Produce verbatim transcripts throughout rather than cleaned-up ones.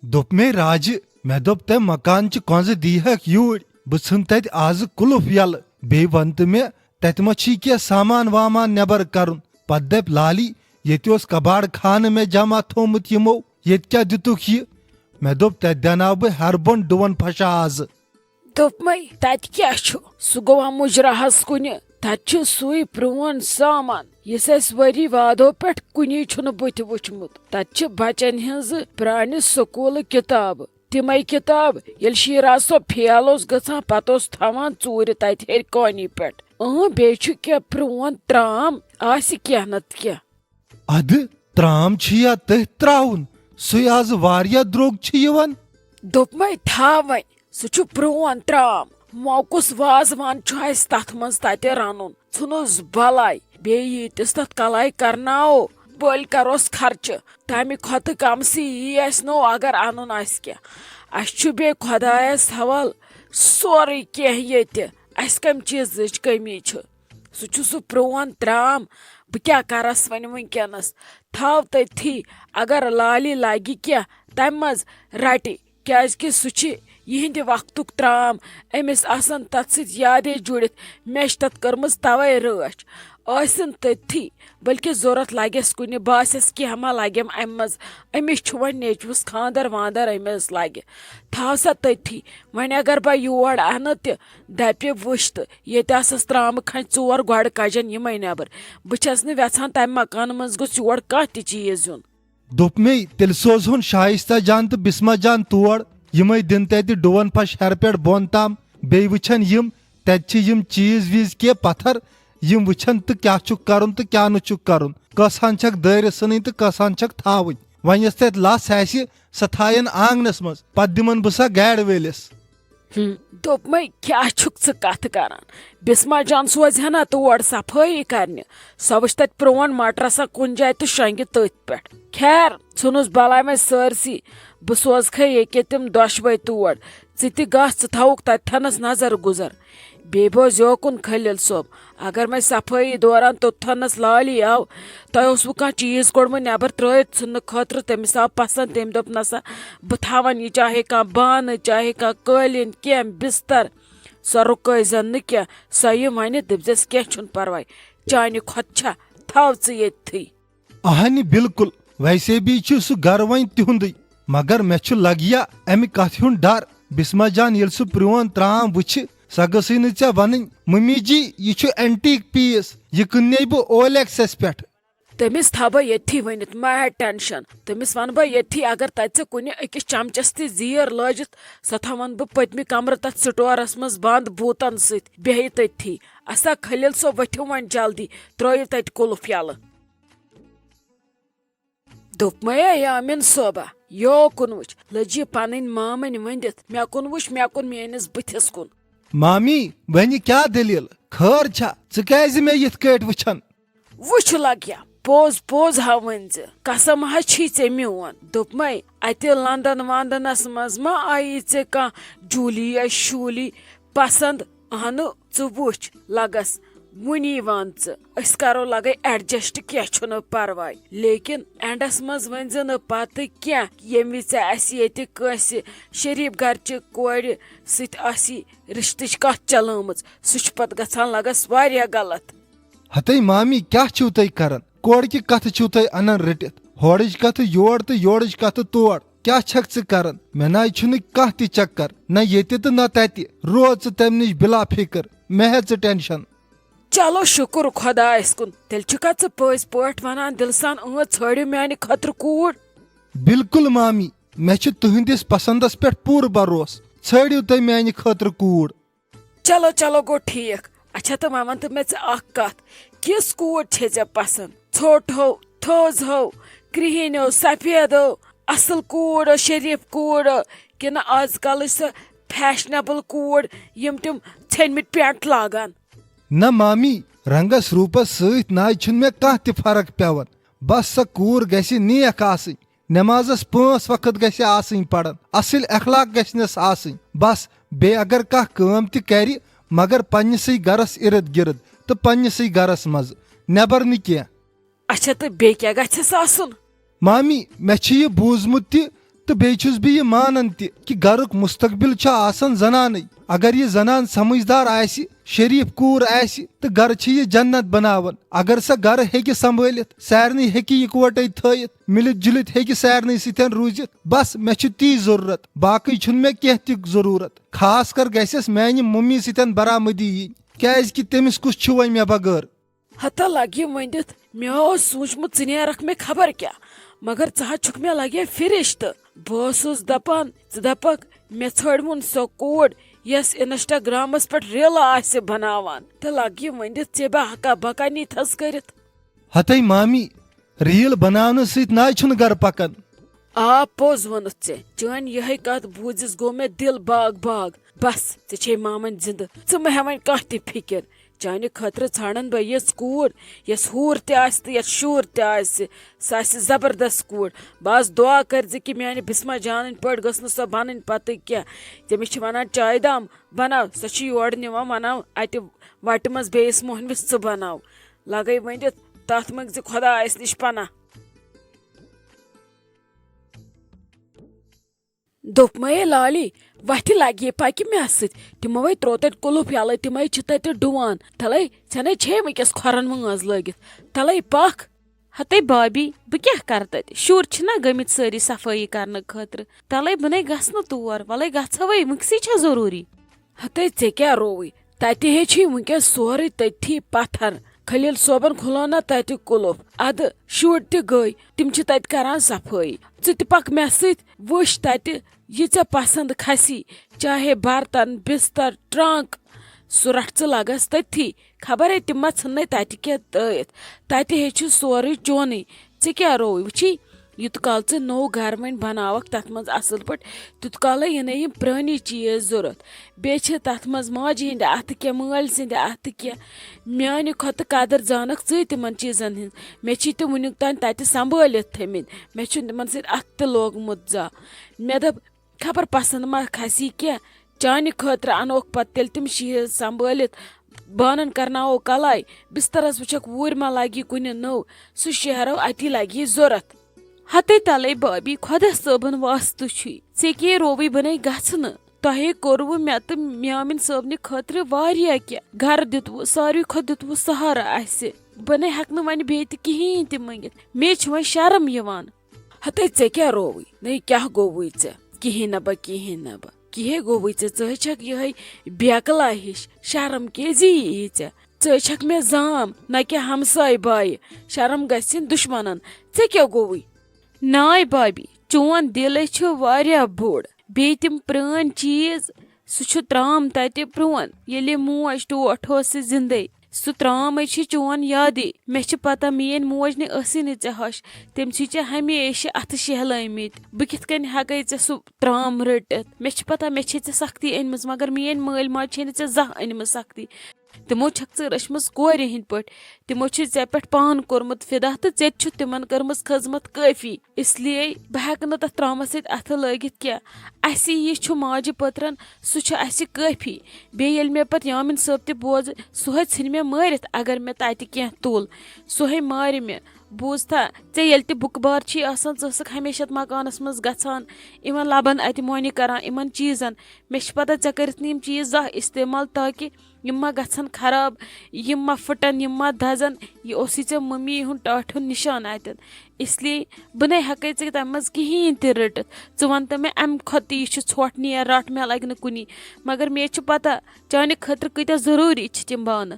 دوٚپ مے راجہِ، مےٚ دوٚپ تٔمۍ مکانچہِ کۄنٛزٕ دیٖہکھ یوٗرۍ، بہٕ ژھٕن تتہِ آزٕ قُلف یلہٕ، بیٚیہِ ون تہٕ مےٚ تتہِ ما چھی کینٛہہ سامان وامان نٮ۪بر کرُن۔ پتہٕ دپہِ لالی، ییٚتہِ اوس کباڑ خانہٕ مےٚ جمع تھوومُت یِمو، ییٚتہِ کیٛاہ دِتُکھ یہِ؟ مےٚ دوٚپ تتہِ دیناو بہٕ ہیرٕ بۄن ڈُون پھشہ آزٕ۔ دوٚپمَے، تَتہِ کیٛاہ چھُ؟ سُہ گوٚوا مُجراہَس کُنہِ؟ تَتہِ چھُ سُے پرٛون سامان، یُس اَسہِ ؤری وادو پٮ۪ٹھ کُنی چھُنہٕ بُتھِ وُچھمُت۔ تَتہِ چھِ بَچَن ہٕنٛزٕ پرٛانہِ سکوٗلہٕ کِتابہٕ۔ تِمَے کِتابہٕ، ییٚلہِ شیراز صٲب فیل اوس گژھان، پَتہٕ اوس تھاوان ژوٗرِ تَتہِ ہیٚرِ کٲنی پٮ۪ٹھ۔ اۭں، بیٚیہِ چھُ کینٛہہ پرٛون ترٛام، آسہِ کینٛہہ نَتہٕ کینٛہہ۔ ادٕ ترام چھُ یا تٔتھۍ تراوُن، سُے آز واریاہ درٛوگ چھُ یِوان۔ دوٚپمَے تھاو وۄنۍ، سُہ چھُ پرٛون ترام۔ موکُس وازوان چھُ اَسہِ تَتھ منٛز تَتہِ رَنُن۔ ژھٕنُس بَلاے، بیٚیہِ ییٖتِس تَتھ کَلاے کَرناوو، بٔلۍ کَروس خرچہٕ۔ تَمہِ کھۄتہٕ کَمسٕے یی اَسہِ نوٚو اگر اَنُن آسہِ کینٛہہ۔ اَسہِ چھُ بیٚیہِ خۄدایَس حوال سورُے کینٛہہ ییٚتہِ۔ اَسہِ کَمہِ چیٖزٕچ کٔمی چھِ؟ سُہ چھُ سُہ پرٛون ترٛام۔ بہٕ کیٛاہ کَرَس وۄنۍ وٕنکیٚنَس؟ تھاو تٔتھی، اگر لالہِ لَگہِ کینٛہہ، تَمہِ منٛز رَٹہِ، کیٛازِکہِ سُہ چھِ یِہِنٛدِ وقتُک ترٛام۔ أمِس آسَن تَتھ سۭتۍ یادے جُڑِتھ، مےٚ چھِ تَتھ کٔرمٕژ تَوَے رٲچھ۔ ٲسِن تٔتھی، بلکہِ ضوٚرَتھ لَگٮ۪س کُنہِ، باسٮ۪س کینٛہہ ما لَگٮ۪م اَمہِ منٛز۔ أمِس چھُ وۄنۍ نیٚچوِس خانٛدَر وانٛدَر، أمِس لَگہِ۔ تھاو سا تٔتھی، وۄنۍ اگر بہٕ یور اَنہٕ تہِ، دَپہِ وٕچھ تہٕ، ییٚتہِ آسَس ترٛامہٕ کھنٛجہِ ژور گۄڈٕ کَجَن یِمَے نٮ۪بر۔ بہٕ چھَس نہٕ یَژھان تَمہِ مکانہٕ منٛز گوٚژھ یور کانٛہہ تہِ چیٖز یُن۔ دوٚپ مے، تیٚلہِ سوزہون شایستہ جان تہٕ بسمہ جان تور، یِمَے دِن تَتہِ ڈُوَن پھش ہیرٕ پٮ۪ٹھ بۄن تام، بیٚیہِ وٕچھَن یِم تَتہِ چھِ یِم چیٖز ویٖز کینٛہہ پَتھر، یِم وٕچھَن تہٕ کیٛاہ چھُکھ کَرُن تہٕ کیٛاہ نہٕ چھُکھ کَرُن، کۄس ہَن چھَکھ دٲرِتھ ژھٕنٕنۍ تہٕ کۄس ہَن چھَکھ تھاوٕنۍ۔ وۄنۍ یۄس تَتہِ لَژھ آسہِ، سۄ تھایَن آنٛگنَس منٛز، پَتہٕ دِمَن بہٕ سۄ گاڑِ وٲلِس۔ ہم، دوٚپمَے، کیٛاہ چھُکھ ژٕ کَتھٕ کَران؟ بسمہ جان سوزِ ہنا تور صفٲیی کَرنہِ۔ سۄ وٕچھ تَتہِ پرٛون مَٹرَسا کُنہِ جایہِ تہٕ شۄنٛگہِ تٔتھۍ پٮ۪ٹھ۔ خیر، ژھٕنُس بَلاے وۄنۍ سٲرسٕے۔ بہٕ سوزکھَے ییٚکیٛاہ تِم دۄشوَے تور۔ ژٕ تہِ گژھ، ژٕ تھاوُکھ تَتہِ تھَنَس نظر گُزر۔ بیٚیہِ بوز یوکُن خلیل صٲب، اگر وۄنۍ صفٲیی دوران توٚتتھَنَس لالی آو، تۄہہِ اوسوٕ کانٛہہ چیٖز کوٚڑمُت نٮ۪بر ترٛٲوِتھ ژھٕننہٕ خٲطرٕ، تٔمِس آو پسنٛد، تٔمۍ دوٚپ، "نسا، بہٕ تھاوَن یہِ، چاہے کانٛہہ بانہٕ، چاہے کانٛہہ قٲلیٖن، کینٛہہ بِستَر، سۄ رُکٲے زَن نہٕ کینٛہہ، سۄ یہِ وَنہِ، دٔپۍزٮ۪س، 'کینٛہہ چھُنہٕ پَرواے، چانہِ کھۄتہٕ چھا، تھاو ژٕ ییٚتھٕے۔'" اہنہِ بالکل، ویسے بھی چھُ سُہ گرٕ وۄنۍ تِہُنٛدُے، مگر مےٚ چھُ لگیا امہِ کتھِ ہُنٛد ڈر۔ بسمہ جان ییٚلہِ سُہ پرٛون ترام وٕچھِ، سۄ گٔژھٕے نہٕ ژےٚ ونٕنۍ، "ممی جی، یہِ چھُ اینٹیک پیٖس، یہِ کٕننے بہٕ اولٮ۪کسس پٮ۪ٹھ۔" تٔمِس تھاو بہٕ ییٚتھی ؤنِتھ، مہ ہےٚ ٹینشن۔ تٔمِس ونہٕ بہٕ ییٚتھی، اگر تتہِ ژےٚ کُنہِ أکِس چمچس تہِ زیٖر لٲجِتھ، سۄ تھاوَن بہٕ پٔتمہِ کمرٕ تتھ سٹورس منٛز بند بوٗتن سۭتۍ، بیٚہہِ تٔتھی۔ اسا خلیل صٲب، ؤتھِو وۄنۍ جلدی، ترٲیِو تتہِ قُلُف یلہٕ۔ دوٚپمَے، "اے یامین صٲبہ، یوکُن وٕچھ، لٔج یہِ پنٕنۍ مامٕنۍ ؤنٛدِتھ، مےٚ کُن وٕچھ، مےٚ کُن، میٲنِس بٕتھِس کُن۔" مامی، وۄنہِ کیٛاہ دٔلیٖل؟ خٲر چھا؟ ژٕ کیٛازِ مےٚ یِتھ کٲٹھۍ وٕچھان؟ وٕچھ لگیا، پوٚز پوٚز ہا ؤنۍ زِ، قسم ہا چھی ژےٚ میون۔ دوٚپمَے، اَتہِ لندن وندنس منٛز ما آیی ژےٚ کانٛہہ جوٗلی یا شوٗلی پسنٛد؟ اہنُو، ژٕ وٕچھ لگس وُنی وَن ژٕ، أسۍ کرو لگے ایڈجسٹ، کینٛہہ چھُنہٕ پرواے، لیکن اینڈس منٛز ؤنۍ زِ نہٕ پتہٕ کینٛہہ، ییٚمہِ وِزِ ژےٚ اَسہِ ییٚتہِ کٲنٛسہِ شریف گرچہِ کورِ سۭتۍ آسی رشتٕچ کتھ چلٲمٕژ، سُہ چھُ پتہٕ گژھان لگس واریاہ غلط۔ ہتے مامی، کیٛاہ چھِو تُہۍ کران؟ کورِ کہِ کتھٕ چھِو تُہۍ انان رٔٹِتھ؟ ہورٕچ کتھٕ یور تہٕ یورٕچ کتھٕ تور۔ کیٛاہ چھکھ ژٕ کران؟ مےٚ ناے چھُنہٕ کانٛہہ تہِ چکر، نہ ییٚتہِ تہٕ نہ تتہِ۔ روز ژٕ تمہِ نِش بلا فکر، مےٚ ہےٚ ژٕ ٹینشن۔ چلو شُکر خۄدایس کُن، تیٚلہِ چھُکھا ژٕ پٔزۍ پٲٹھۍ ونان دِلہٕ سان، "اۭں، ژھٲنٛڈِو میانہِ خٲطرٕ کوٗر"؟ بالکل مامی، مےٚ چھُ تُہنٛدِس پسندس پٮ۪ٹھ پوٗرٕ بھروسہٕ۔ ژھٲنٛڈِو تُہۍ میانہِ خٲطرٕ کوٗر۔ چلو، چلو، گوٚو ٹھیٖک۔ اچھا، تہٕ وۄنۍ وَن تہٕ مےٚ ژٕ اکھ کَتھ، کِژھ کوٗر چھے ژےٚ پسنٛد؟ ژھوٚٹ ہو، تھوٚز ہو، کرٛہِنۍ ہو، سفید ہو، اصل کوٗر ہو، شریف کوٗر ہو، کِنہٕ آز کلٕچ سۄ فیشنیبل کوٗر، یِم تِم ژھیٚنمٕتۍ پینٹ لاگان؟ نہ مامی، رنگس روٗپس سۭتۍ ناے چھُنہٕ مےٚ کانٛہہ تہِ فرق پٮ۪وان۔ بس سۄ کوٗر گژھِ نیک آسٕنۍ، نمازس پانٛژھ وقت گژھِ آسٕنۍ پران، اصل اخلاق گژھنس آسٕنۍ۔ بس، بیٚیہِ اگر کانٛہہ کٲم تہِ کرِ، مگر پننِسٕے گرس ارد گرد تہٕ پننِسٕے گرس منٛز، نٮ۪بر نہٕ کینٛہہ۔ اچھا، تہٕ بیٚیہِ کیٛاہ گژھٮ۪س آسُن؟ مامی، مےٚ چھُ یہِ بوٗزمُت تہِ، تہٕ بیٚیہِ چھُس بہٕ یہِ مانان تہِ کہِ گرُک مستقبل چھُ آسان زنانٕے۔ اگر یہِ زنان سمجھدار آسہِ، شریف کوٗر آسہِ، تہٕ گرٕ چھِ یہِ جنت بناوان۔ اگر سۄ گرٕ ہیٚکہِ سنبھٲلِتھ، سارنٕے ہیٚکہِ یکوٹے تھٲیِتھ، مِلِتھ جُلِتھ ہیٚکہِ سارنٕے سۭتۍ روٗزِتھ، بس مےٚ چھُ تی ضروٗرت، باقٕے چھُنہٕ مےٚ کینٛہہ تہِ ضروٗرت۔ خاص کر گژھٮ۪س میانہِ مُمہِ سۭتۍ برآمدی یِنۍ، کیازِ کہِ تٔمِس کُس چھُ وۄنۍ مےٚ بغٲر؟ ہتا لگہِ ؤنِتھ، مےٚ اوس سوٗنٛچمُت ژٕ نیرکھ مےٚ خبر کیٛاہ، مگر ژٕ حظ چھُکھ مےٚ لگے فرشتہٕ۔ بہٕ اوسُس دپان، ژٕ دپکھ مےٚ ژھٲنٛڈوُن سۄ کوٗر، یۄس انسٹاگرامس پٮ۪ٹھ ریلہٕ آسہِ بناوان، تہٕ لگہِ ؤنِتھ ژےٚ بہٕ ہکا بکا نیٖتھس کٔرِتھ۔ ہتے مامی، ریل بناونہٕ سۭتۍ نہ چھُنہٕ گرٕ پکان۔ آ، پوٚز ووٚنُتھ ژےٚ۔ چٲنۍ یِہے کتھ بوٗزِتھ گوٚو مےٚ دِل باغ باغ۔ بس، ژےٚ چھے مامن زندٕ۔ ژٕ مہ ہےٚ وۄنۍ کانٛہہ تہِ فکر۔ چانہِ خٲطرٕ ژھانڈن بہٕ یِژھ کوٗر، یۄس حوٗر تہِ آسہِ تہٕ یۄس شوٗر تہِ آسہِ۔ سۄ آسہِ زبردست کوٗر۔ بس دعا کٔرۍ زِ کہِ میانہِ بسمہ جانٕنۍ پٲٹھۍ گٔژھ نہٕ سۄ بنٕنۍ پتہٕ کینٛہہ۔ تٔمِس چھِ ونان چایہِ دام بناو، سۄ چھِ یورٕ نِوان ونان اتہِ وٹہِ منٛز بیٚیِس موہنوِس ژٕ بناو۔ لگے ؤنِتھ، تتھ منٛگزِ خۄدایس نِش پناہ۔ دوٚپمَے لالی، وَتھِ لگہِ پَکہِ مےٚ سۭتۍ۔ تِمو ہے ترٛوو تَتہِ قُلُف یَلہٕ، تِمے چھِ تَتہِ ڈُوان۔ تَلَے، ژےٚ نے چھے وٕنکیٚس کھۄرَن وٲنٛز لٲگِتھ۔ تَلَے پَکھ۔ ہَتَے بابی، بہٕ کیٛاہ کَرٕ تَتہِ؟ شُرۍ چھِنہ گٔمٕتۍ سٲری صفٲیی کَرنہٕ خٲطرٕ۔ تَلَے، بہٕ نے گژھٕ نہٕ تور۔ وَلَے گژھوَے، وٕنکسٕے چھا ضروٗری؟ ہتے ژےٚ کیٛاہ رووٕے؟ تَتہِ ہے چھُے وٕنکیٚس سورُے تٔتھی پتھر۔ خلیل صٲبن کھُلو نہ تَتہِ قُلُف۔ اَدٕ شُرۍ تہِ گٔے، تِم چھِ تَتہِ کران صفٲیی۔ ژٕ تہِ پَکھ مےٚ سۭتۍ، وٕچھ تَتہِ یہِ ژےٚ پسنٛد کھسی، چاہے برتن، بستر، ٹرنک، سُہ رَٹھ ژٕ لَگس تٔتھی۔ خبرے تِم ما ژھٕننے تَتہِ کینٛہہ ترٛٲیِتھ۔ تَتہِ ہے چھُ سورُے چونُے۔ ژےٚ کیٛاہ رووٕے؟ وٕچھی، یوٗت کال ژٕ نوٚو گرٕ وۄنۍ بناوکھ تتھ منٛز اصل پٲٹھۍ، تیوٗت کالے یِنَے یِم پرٛٲنی چیٖز ضوٚرتھ۔ بیٚیہِ چھِ تتھ منٛز ماجہِ ہِنٛدِ اتھٕ کینٛہہ، مٲلۍ سٕنٛدِ اتھٕ کینٛہہ۔ میانہِ کھۄتہٕ قدر زانکھ ژٕے تِمن چیٖزن ہٕنٛز۔ مےٚ چھی تِم وٕنیُک تام تتہِ سنبھٲلِتھ تھٲمٕتۍ۔ مےٚ چھُنہٕ تِمن سۭتۍ اتھٕ تہِ لوگمُت زانٛہہ۔ مےٚ دوٚپ، خبر پسند ما کھسی کینٛہہ۔ چانہِ خٲطرٕ انوکھ پتہٕ تیٚلہِ تِم شیٖز سنبھٲلِتھ۔ بانن کرناوو کلاے، بسترس وٕچھکھ ووٗرۍ ما لگہِ کُنہِ نٔو، سُہ شیہرو اتی لگہِ ضوٚرتھ۔ ہتے تلے بابی، خۄدا صٲبن واسطہٕ چھُے، ژےٚ کیٛاہ رووٕے بنے گژھنہٕ؟ تۄہے کوٚروٕ مےٚ تہٕ میامِن صٲبنہِ خٲطرٕ واریاہ کینٛہہ۔ گرٕ دیُتوٕ، ساروی کھۄتہٕ دیُتوٕ سہارٕ اسہِ۔ بہٕ نے ہٮ۪کہٕ نہٕ وۄنۍ بیٚیہِ تہِ کِہیٖنۍ تہِ مٔنگِتھ، مے چھِ وۄنۍ شرم یِوان۔ ہتے ژےٚ کیٛاہ رووٕے؟ نے کیٛاہ گوٚوٕے ژےٚ؟ کِہیٖنۍ نہ با، کِہیٖنۍ نہ با۔ کِہے گوٚوٕے ژےٚ؟ ژٕ ہے چھکھ یِہے بیکلا ہِش، شرم کیٛازِ یی ژےٚ؟ ژٕ ہے چھکھ مےٚ زام، نہ کہِ ہمساے بایہِ۔ شرم گژھِ دُشمنن۔ ژےٚ کیٛاہ گوٚوٕے؟ ناے بابی، چون دِلے چھُ واریاہ بوٚڑ۔ بیٚیہِ تِم پرٛٲنۍ چیٖز، سُہ چھُ ترٛام تتہِ پرٛون، ییٚلہِ موج ٹوٹھ ٲسٕس زِندَے۔ سُہ ترٛامٕے چھِ چون یادٕے۔ مےٚ چھِ پتہ، میٛٲنۍ موج نہٕ ٲسٕے نہٕ ژےٚ ہش۔ تٔمۍ چھِ ژےٚ ہمیشہِ اَتھٕ شہلٲومٕتۍ۔ بہٕ کِتھ کٔنۍ ہٮ۪کَے ژےٚ سُہ ترٛام رٔٹِتھ؟ مےٚ چھِ پتہ، مےٚ چھے ژےٚ سختی أنمٕژ، مگر میٛٲنۍ مٲلۍ ماجہِ چھے نہٕ ژےٚ زانٛہہ أنمٕژ سختی۔ تِمو چھکھ ژٕ رٔچھمٕژ کورِ ہٕنٛدۍ پٲٹھۍ۔ تِمو چھُ ژےٚ پٮ۪ٹھ پان کوٚرمُت فدا تہٕ ژےٚ تہِ چھُ تِمن کٔرمٕژ خدمت کٲفی۔ اس لیے بہٕ ہٮ۪کہٕ نہٕ تتھ ترٛامس سۭتۍ اتھٕ لٲگِتھ کینٛہہ۔ اسہِ یہِ چھُ ماجہِ پٔترن، سُہ چھُ اسہِ کٲفی۔ بیٚیہِ ییٚلہِ مےٚ پتہٕ یامِن صٲب تہِ بوزٕ، سُہ ہے ژھٕنہِ مےٚ مٲرِتھ اگر مےٚ تتہِ کینٛہہ تُل۔ سُہ ہے مارِ مےٚ۔ بوٗزتھا، ژےٚ ییٚلہِ تہِ بُکہٕ بار چھی آسان، ژٕ ٲسٕکھ ہمیشہِ اتھ مکانس منٛز گژھان، یِمن لبن اتہِ مۄنہِ کران، یِمن چیٖزن۔ مےٚ چھِ پتہ ژےٚ کٔرِتھ نہٕ یِم چیٖز زانٛہہ استعمال، تاکہِ یِم ما گژھن خراب، یِم ما پھٕٹن، یِم ما دزن۔ یہِ اوسُے ژےٚ مٔمی ہُنٛد ٹاٹھہِ ہُنٛد نِشان اتٮ۪ن۔ اس لیے بہٕ نے ہٮ۪کے ژےٚ تمہِ منٛز کِہیٖنۍ تہِ رٔٹِتھ۔ ژٕ وَن تہٕ مےٚ، امہِ کھۄتہٕ تہِ یہِ چھُ ژھۄٹھ، نیر رٹھ، مےٚ لگہِ نہٕ کُنی۔ مگر مےٚ چھِ پتہ چانہِ خٲطرٕ کۭتیٛاہ ضروٗری چھِ تِم بانہٕ۔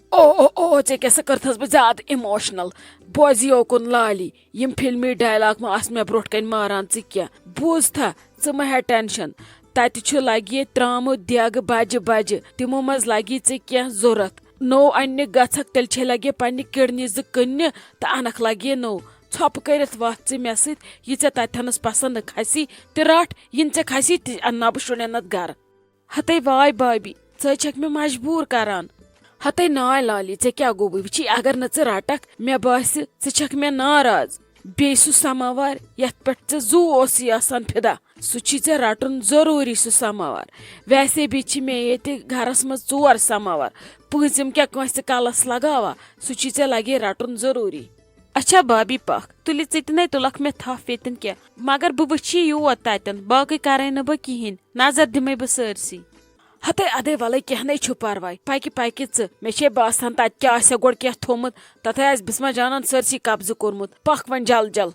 او، او، او، ژےٚ کیٛاہ سا کٔرتھس بہٕ زیادٕ emotional؟ بوزِ یوکُن لالی، یِم فلمی dialogue ما آسہٕ مےٚ برونٛٹھ کنہِ ماران ژٕ کینٛہہ۔ بوٗزتھا، ژٕ مہ ہےٚ tension۔ تتہِ چھُ لگہِ ترٛامہٕ دیگہٕ بجہِ بجہِ، تِمو منٛز لگی ژےٚ کینٛہہ ضروٗرت۔ نوٚو اننہِ گژھکھ، تیٚلہِ چھے لگہِ پننہِ kidney زٕ کٕننہِ تہٕ انکھ لگہِ نوٚو۔ ژھۄپہٕ کٔرِتھ وتھ ژٕ مےٚ سۭتۍ، یہِ ژےٚ تتٮ۪نس پسند کھسی تہِ رٹھ، یِنہٕ ژےٚ کھسی تہِ انناو بہٕ شُرٮ۪ن نتہٕ گرٕ۔ ہتے واے بابی، ژٕ حظ چھکھ مےٚ مجبوٗر کران۔ ہتے ناے لالی، ژےٚ کیٛاہ گوٚوُے؟ وٕچھی، اگر نہٕ ژٕ رٹکھ، مےٚ باسہِ، ژٕ چھکھ مےٚ ناراض۔ بیٚیہِ سُہ سماوار، یتھ پٮ۪ٹھ ژےٚ زُو اوسُے آسان فدا، سُہ چھی ژےٚ رٹُن ضروٗری، سُہ سماوار۔ ویسے بھی چھِ مےٚ ییٚتہِ گرس منٛز ژور سماوار، پٲنٛژِم کیٛاہ کٲنٛسہِ کلس لگاوا؟ سُہ چھی ژےٚ لگے رٹُن ضروٗری۔ اچھا بابی پکھ، تُلہِ ژٕ تہِ نے تُلکھ مےٚ تھپھ ییٚتٮ۪ن کینٛہہ، مگر بہٕ وٕچھی یوت تتٮ۪ن، باقٕے کرے نہٕ بہٕ کِہیٖنۍ، نظر دِمے بہٕ سٲرسٕے۔ ہتے ادے ولے، کینٛہہ نے چھُ پرواے، پکہِ پکہِ ژٕ، مےٚ چھے باسان تتہِ کیٛاہ آسہِ گۄڈٕ کینٛہہ تھوٚمُت، تتھے آسہِ بسمہ جانن سٲرسٕے قبضہٕ کوٚرمُت، پکھ وۄنۍ جل جل۔